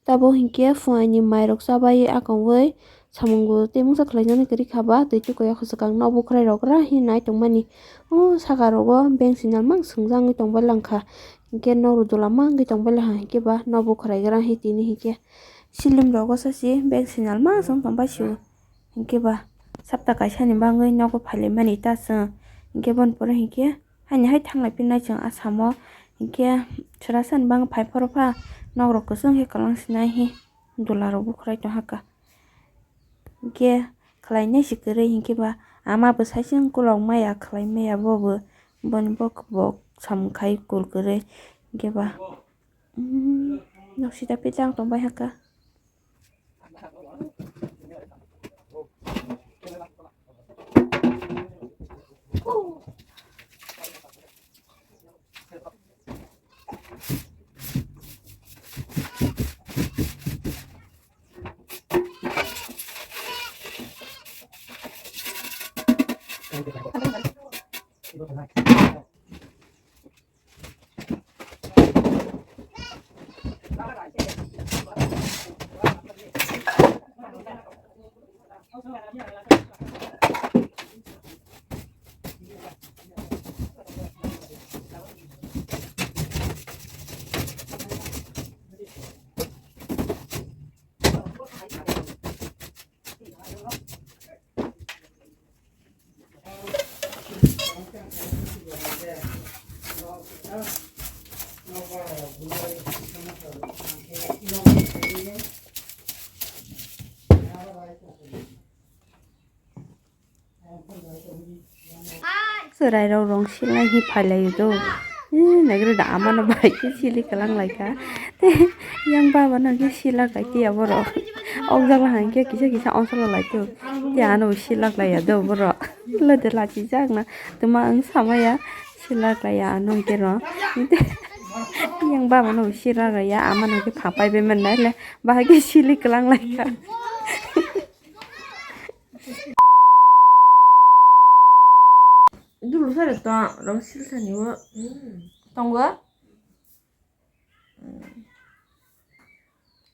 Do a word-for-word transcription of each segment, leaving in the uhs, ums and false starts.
Tabuk hinkhe phunaini mairok chabai akongwi samungbo tei mungsa khlainani kwrwi kha ba twi tukui o kwchwkang nok bukhwrai rok gra hinwi nai tongmani. O saka rogo bank signal mang swngjagwi tongbai langkha. Hinkhe nok rwdula mangwi tongbai laha hinkhe ba nok bukhwrai gra hi tini hinkhe silim rogo sachi bank signal mang swng tongbai sio. Hinkhe ba sapta kaisani bagwi nogo phailaimani ta chwng. Hinkhe boni pore hinkhe haini hai thanglai phinnai chwng asamo. Hinkhe chwrasan bang phai phoro pha nok rok kwchwng khe kwlang sinai hi dula rok bukhwrai tongha kha. Hinkhe khlainai si kwrwi hinkhe ba ama bwsai chwng kolok maya khlai maya bobo boni bok bok samung khai kul kwrwi hinkhe ba, mm, nok sida phi tang tongbai ha kha. Chwrai rok rong silai hi phai lai do. Eh, naigra da ama no bai khe sili kwlang lai kha. Tei yang baba no khe silak lai tiya borok. Ok jak la hang khe kisa kisa onsolo lai tio. Tei ano silak lai ya do borok. Lode lachi jak na. Tuma ang sama ya. Silak lai ya ano khe ro. Yang baba no silak lai ya ama no khe phapai be man nai le. Bahai khe sili kwlang lai kha. Dulu sare to rong sil sani o tongo.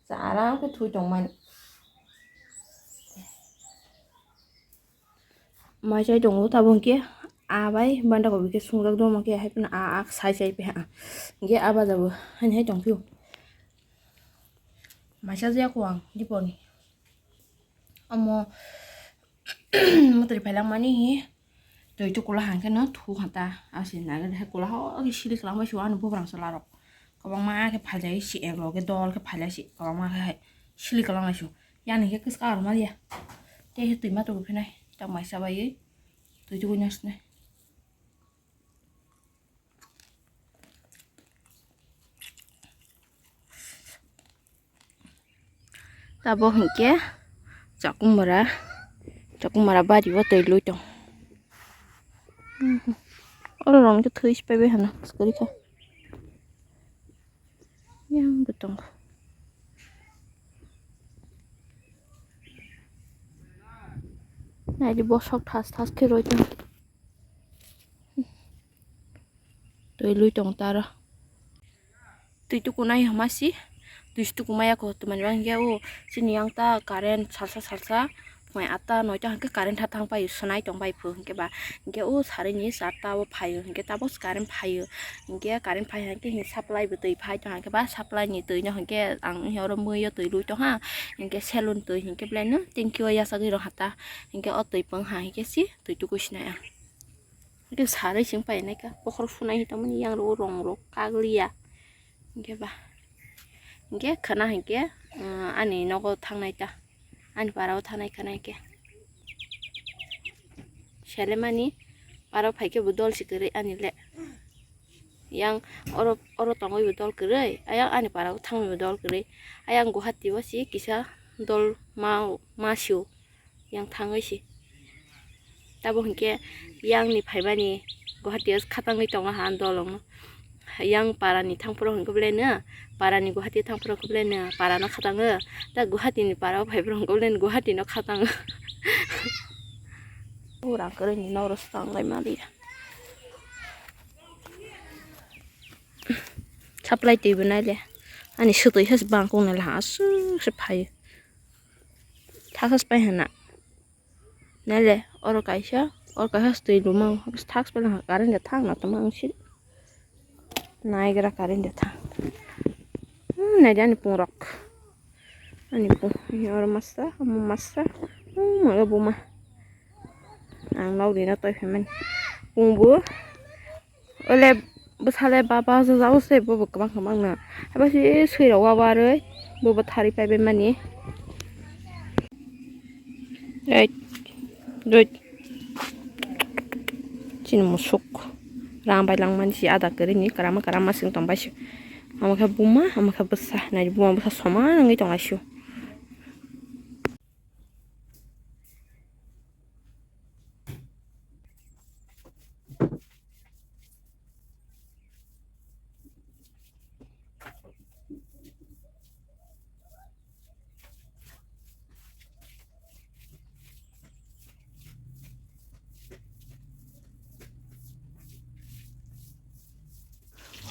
Sa aram khe thui tongmani. Mai chai tongo tabuk hwnkhe a bai banda kobi khe sungjak doma khe hai phano a a sai sai paiha. Hwnkhe a baja bo haini hai tongphio. Mai chajakgo ang dipori. Omo motri phailangmani hi twi tukula hangkhe no thu hata asina nagari hai kula ho sili kwlangbai sio ani bubrang chwla rok kwbangma khe phaljai si ek loge dol khe phailai si kwbangma khe hai sili kwlanglai sio yani khe kwchwk rwmaliya tei twi ma tubu phinai tak mai chabai twi tukui nang sinai. Tabuk hinkhe chakumara, chakumara bari o twi lui tong. Oro rong khe thwi sipai bai hano kwrwi kha. Yang bo tongo. Naidi bosok thas thas khe roi tong. Twi lui tong taro. Twi tukunai hama si. Twi tukumaya ko tumani bang ya o. Sini yang ta current salsa salsa. Mai atta noita hangke current ha thang pai sunai tong pai phu hingke ba. Hingke o sari ni charta o phaio hingke tabok current phaio. Hingke current phai hangke hing supply bo twi phai tong hangke ba supply ni twi no hingke ang oro mui o twi lui tong ha. Hingke salon twi hingke belai no tanki o yasagwi rong hata. Hingke o twi pang ha hingke si twi tukui sinai ang. Hingke sarwi sing painai kha, bokhorok sunai hi tongmani, yang rogo rong rok kagliya. Hingke ba, hingke khwna hingke, ah, ani nogo thangnai ta, ani para o thangnai khwna hingke. Selemani para o phaikhe bo dol si kwrwi ani le. Yang oro, oro tongwi bo dol kwrwi, ayang ani para o thangwi bo dol kwrwi. Ayang Guwahati o si kisa dol ma, ma sio. Yang thangwi si. Tabuk hinkhe yang ni phaimani Guwahati o khatangwi tongo ha dolong no. Yang para ni thangphuru hinkhe belai no, para ni Guwahati thangphuru hinkhe belai no, para no khatango. Ta Guwahati ni para o phaiphuru hinkhe belai no Guwahati no khatango. Ura kwrwi ni noro swkang lai maliya. Supply twi bo nai le. Ani swtwi has bang kung nai laha aswk se phai. Thak has pai hana. Nai le oro kaisa, oro kaisa swtwi luma thak se pai laha current de thang na tama ang si. Nai gra current de thang. Hmm, nai de ani pung rok. Ani pung, oro masa, omo masa. Hmm, omo buma. Ang nok rina toi phaimani. Pungbo. Ole bwsale baba jajao se bobo kwbang kwbang no. Haiba se swi rok wawarwi bobo thari paibai mani. Ei, doi. Chini musuk. Rang bai langmani si ada kwrwini kwrama kwrama sing tongbai si. Omo khe buma, omo khe bwsa. Nai buma bwsa soman wngwi tonglaisio.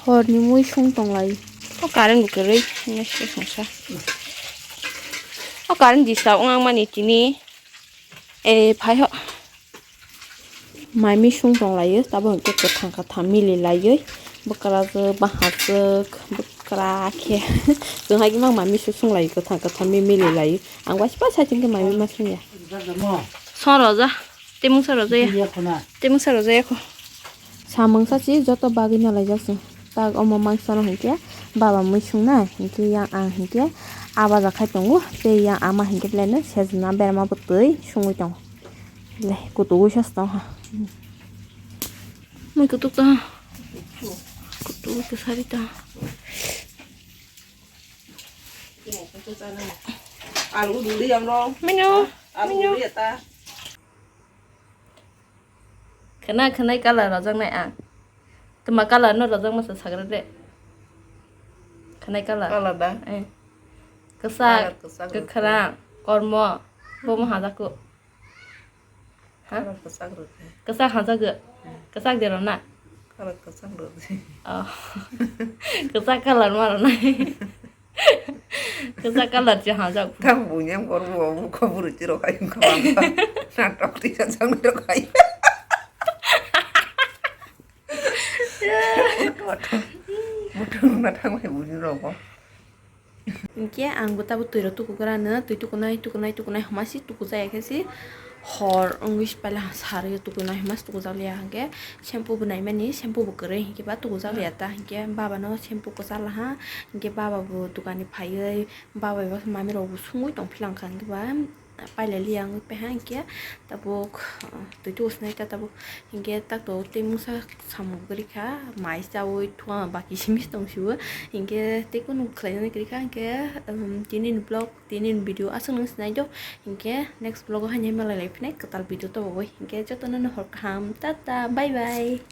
Horni mui sung tonglai. O current bo kwrwi, wngya se songsa. O current disturb wngmani tini. E, phai ho. Mai misung tong laio, tabo hwnkhe kwthang kwthang mili laioi. Bwkrajwk, bahajwk, bwkra khe. Chwng hai khe mang mai misung sung laio, kwthang kwthang mi mili laio. Ang waisa pa saichung khe mai mi ma sung ya. Song roja. Temung sa roja ya. Temung sa roja ya kho. Samung sa si joto bagwi no laijak chwng. Tak omo mangsa no hinkhe baba mui sung na hinkhe yang ang hinkhe aba ja khai tongo tei yang ama hinkhe belai no sejna berma bwtwi sungwi tongo. Le kutuk wi sa tong ha. Mui kutuk tong ha. Kutuk wi kwsari tong ha. Alu duli yang rong. Menu. Alu duli ya ta. Khwnai khwnai colour rwjaknai ang. Twma colour no rwjakma se sagra de. Khwnai colour. Colour da? Eh. Kwchak, colour kwchak rwkha. Kwkhwrang, kormo, bomo hajaku. Ha? Colour kwchak rwkha. Kwchak hajaku. Hmm. Kwchak de rwna? Colour kwchak rwdi. Oh. Kwchak colour ma rwnai. Kwchak colour se hajak. Tamo bunyam korbo, obo kobor rok hai wngkha bangkha. Natok tisa chang rok hai. Mutung na thang hai buni rok. Hinkhe ang bo tabo twi rok tukugra no, twi tukunai, tukunai, tukunai homa si tukujaya khe si. Hor wngwi si paila sarwi tukunai homa si tukujak liya hinkhe. Shampoo bo naimani, shampoo bo kwrwi hinkhe ba tukujak liya ta hinkhe baba no shampoo kwchak laha hinkhe baba bo dokan ni phaiwi baba bai mami rok bo sungwi tong philang kha hinkhe ba pailai liya wngwi paiha hinkhe tabuk twi tugo sinai ta tabuk hinkhe tak tok tei mungsa samung kwrwi kha mai chawi thua baki simi tong sio hinkhe tei kunu khlai nani kwrwi kha hinkhe tini ni vlog tini ni video aswk nung sinai do hinkhe next vlog o haino malai lai phinai kwtal video tabuk bai hinkhe joto no hor kaham tata bye bye.